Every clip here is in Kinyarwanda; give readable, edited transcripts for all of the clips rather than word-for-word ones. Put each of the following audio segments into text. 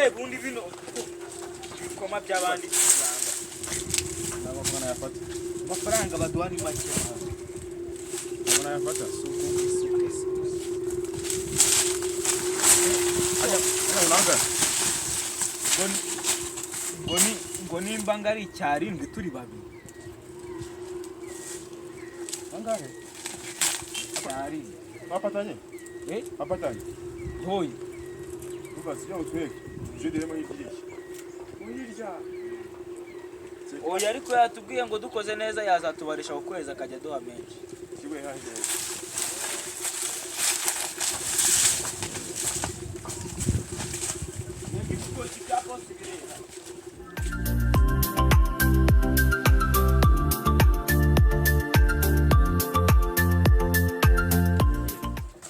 Se bundi bino bikoma by'abandi Ntabwo nayafata. Amafaranga baduha ni make. Ntabwo nayafata. Isuku, isuku. Hajya unanga. Ngo nimba ngo ari icyarindwi turi babiri. Angahe? Icyarindwi. Bapatanye? Eh? Bapatanye. Hoye. Uva sijya utweke. Je diremo hirya. Hirya. Oya, ariko yatubwiye ngo dukoze neza yazatubarisha ku kwezi akajya aduha menshi. Kiwe haje. Ibitoki bya bosi birera.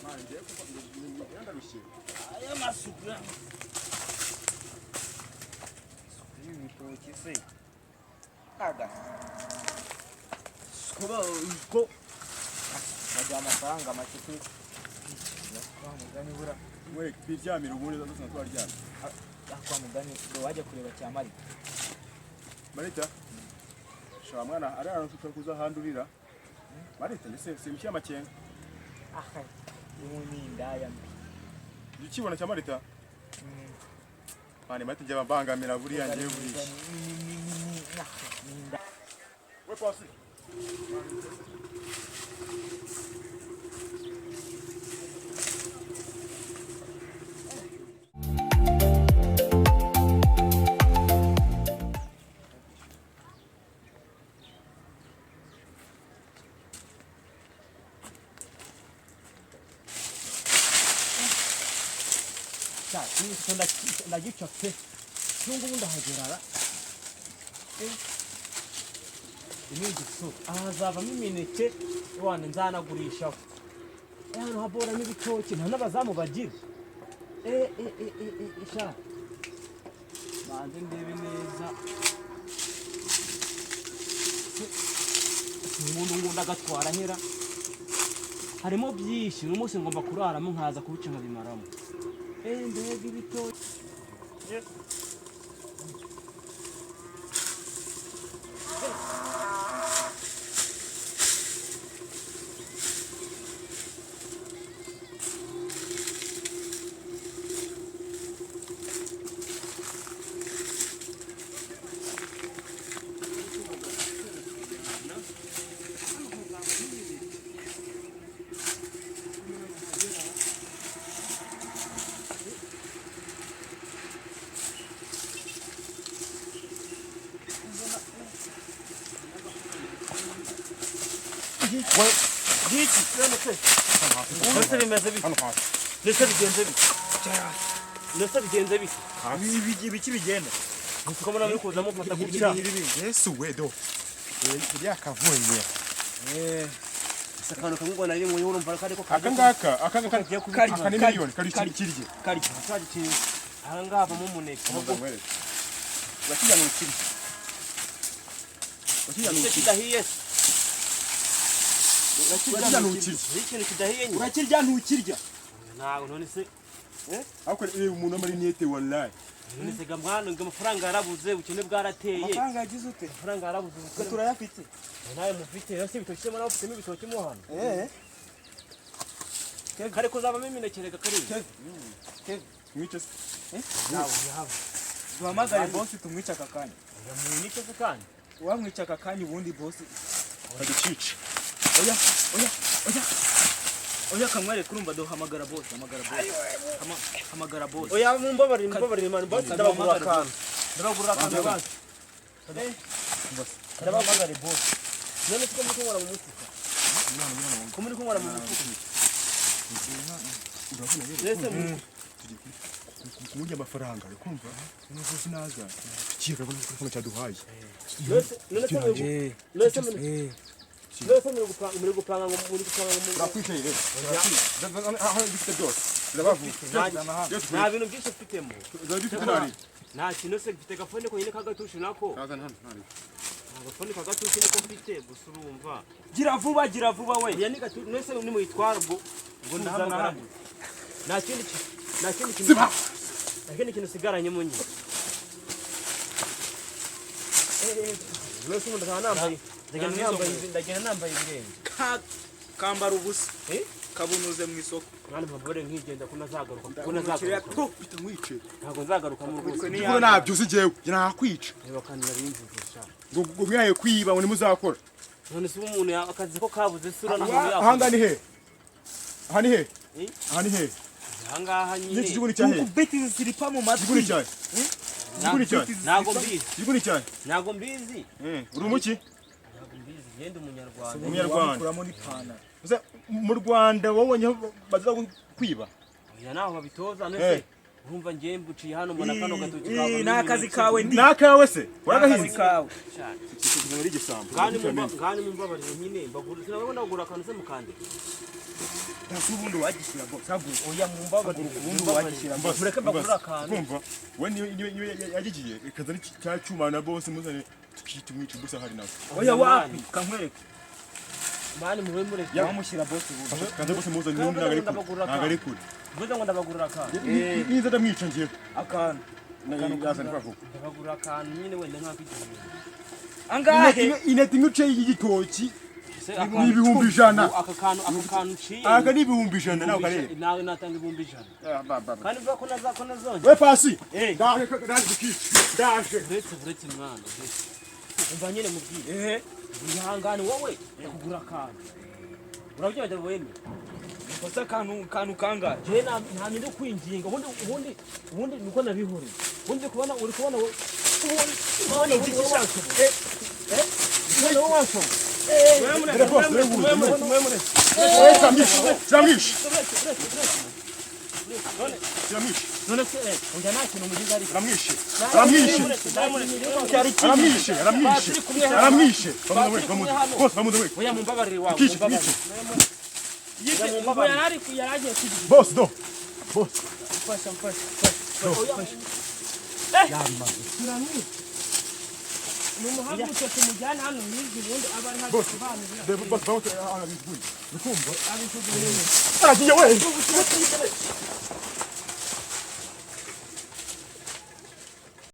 Manje ndarushye. Aya masuku ya isuku y'ibitoki se aga kuba ko baduha amafaranga make pe kwa mugani bura. Mwereke twiryamira ubundi zose twaryamye. Kwa mugani bro, wajya kureba cya Marita. Marita. Shaba mwana ari ahantu kuza handurira. Marita ndese simushya amakenga. Aha ubu ni indaya mbi. Ukibona cya Marita? Mane Marita njye bangamira buriya ngiye buriya. Ni indaya. We pasi. Ndagica pe n'ubungubu ndahagerara. Ni igisu aha hazavamo imineke wana nzanagurishaho. Hano haboramo ibitoki nta n'abazamu bagira. Sha banze ndebe neza. Ubundi ngundi agatwara hera harimo byinshi. Uyu munsi ngomba kuraramo nkaza kubica nkabimaramo. Mbega ibitoki! Ndetse bimeze bite? Ndetse bigenze bite? Ndetse bigenze bite? Ibiki bigenda? Kuko murabona kuza mufata gutya. Yesu we do. Iriya kavunye. Ese akantu kamwe ngo nari mu urumva ko ariko Aka ngaka, aka ngaka kagiye kubirya. aka ni miliyoni kari kirye. Karya aha ngaha havamo umuneke. Mwereke. Urakijya nukirye. Urakijya Ese nukirye. kidahiye se? Urakijya nukirye. Iyo ikintu kidahiye nyine Urakirya ntukirya. Ntabwo none se. Ariko reba umuntu w'amarinete wallahi. None se ga mwana, ngo amafaranga yarabuze, ubukene bwarateye. Amafaranga yagize ute? Amafaranga yarabuze, ubukene. Turayafite. Nawe mufite rero si ibitoki se? Mufitemo ibitoki mo hano? Eh. Kare kuzavamo imineke reka kariya. Mwice se. Duhamagare bosi tumwice aka kanya. Munike se kandi. Uwamwica aka kanya ubundi bosi. Kagicice. Oya, oya, oya, oya, kamwereke. Urumva, duhamagara bosi, hamagara bosi, hamagara bosi. Oya, mumbabarire, mumbabarire mani, basi ndabagurira akantu. Ndabagurira akantu basi. Ndabamagare boss. None siko muri kunywera mu mufuka? Ko muri kunywera mu mufuka? Urabona rero. Mbese muri Tugiye kumurya amafaranga uri kumva nubwo sinaza tugiye urabona ko igifaranga cyaduhaye. None se none se muri gupanga ngo Turakwicaye rero, aho dufite byose turabavuga. Nta bintu byinshi mfitemo. Dufite nari. Nta kintu se mfite, gafone konyine k'agatushe nako. Kazana hano nari. Agafone k'agatushe niko mfite gusa, urumva. Gira vuba, gira vuba we. Oya, ni gatu nese nimuyitwara ubwo ngo ndahamagara. Nta kindi kintu Ziba. Nta Nta kindi kintu usigaranyemo nyine. Wese umuntu akaba nambaye, ndagenda nambaye, ndagenda nambaye ibirenge. Kambara ubusa. Eh? Kabunuze mu isoko. Mwana, mbabare nkigenda ko nazagaruka, ko Umukiriya nazagaruka. tu. Bita nkwice. Ntabwo nzagaruka mu rwose. Ni Kuko ntabyo uzi, jewe nakwica. Reba kandi nabimvuze sha. Ngo mwihaye kwiba, ngo nimuzakora. None se ubu umuntu akazi ko kabuze sura n'umuntu Aha yakoze? ngaha ni he? Aha ni he? Eh? Aha ni he? Ahangaha nyine. N'iki gihugu ni cyahe? Ukubita izi silipa mu matwi. Igihugu ni cyahe? Igihugu ni cyahe? Ntabwo mbizi. Igihugu ni cyahe? Ntabwo mbizi. Uri umuki? Ntabwo mbizi, genda umunyarwanda. Umunyarwanda. Wamukuramo n'ipantaro. Uze, mu Rwanda wabonye aho baza kwiba? Oya, naho babitoza. Eh. None se urumva ngiye mbuciye hano, mbona kano gatoki kavamo Ni akazi imineke. kawe ndi. Ni akawe se? Ni akazi Waragahinze? kawe. Iki ari igisambo. Ngani mumba, ngani mumbabarire nyine, mbagura sinabona ndagura akantu se mukande. Ese ubundi wagishyira bose haguruka. Oya, mumbabarire, ubundi wagishyira bose. Mureke mbagurire akantu. Kumva we, niyo yagigiye ikaza cya cyuma na bose muzane tukita umwica gusa hari nawe. Oya, wapi, kankwereke. Mani, mube mureke. Wamushyira bose ubundi. Kaza bose muzane n'undi, ntabwo ari kure, ntabwo ari kure. Mvuze ngo ndabagurira akantu. Niza ndamwica njyewe. Akantu. Yazana kwa Ndabagurira akantu nyine, wenda nk'ak'igihumbi. Angahe? Ineti nk'ice y'igitoki Se ni 100,000. Aka kantu uciye. Aka ni 100,000 nawe karebe. Nawe natanga 100,000. Kandi mvuga ko ko nazongera. We pasi. Eh. Ndaje, ndaje kukica, ndaje. Uretse, uretse mwana, uretse. Umva nyine mubwire. Ehe. Wihangane wowe, ndakugura akantu. Urabyumva wemye? Ufase akantu kangahe? Jewe nta ninde kwinginga, ubundi niko nabihoreye. Ubundi kubona uri kubona wowe, ubundi ubundi wowe wanshoboye. Eh? Ubundi wowe wanshoboye. Dore bose, dore wundi. We kiramwishe, kiramwishe, kiramwishe. None se oya, nta kintu mugize ariko. Aramwishe, aramwishe, aramwishe, aramwishe, aramwishe. Bamuze we, bamuze bose, bamuze we. Oya, mumbabarire wawe, Kici, mumbabarire. kici. Oya, mumbabarire. Yaragiye kugira. Bose do bose. Mfasha, mfasha, mfasha. Numuhagurutse tumujyane hano hirya, ubundi aba ari hano Bose. tubanira. Dore bose, bamuze arabijugunye, bikumva aragiye we.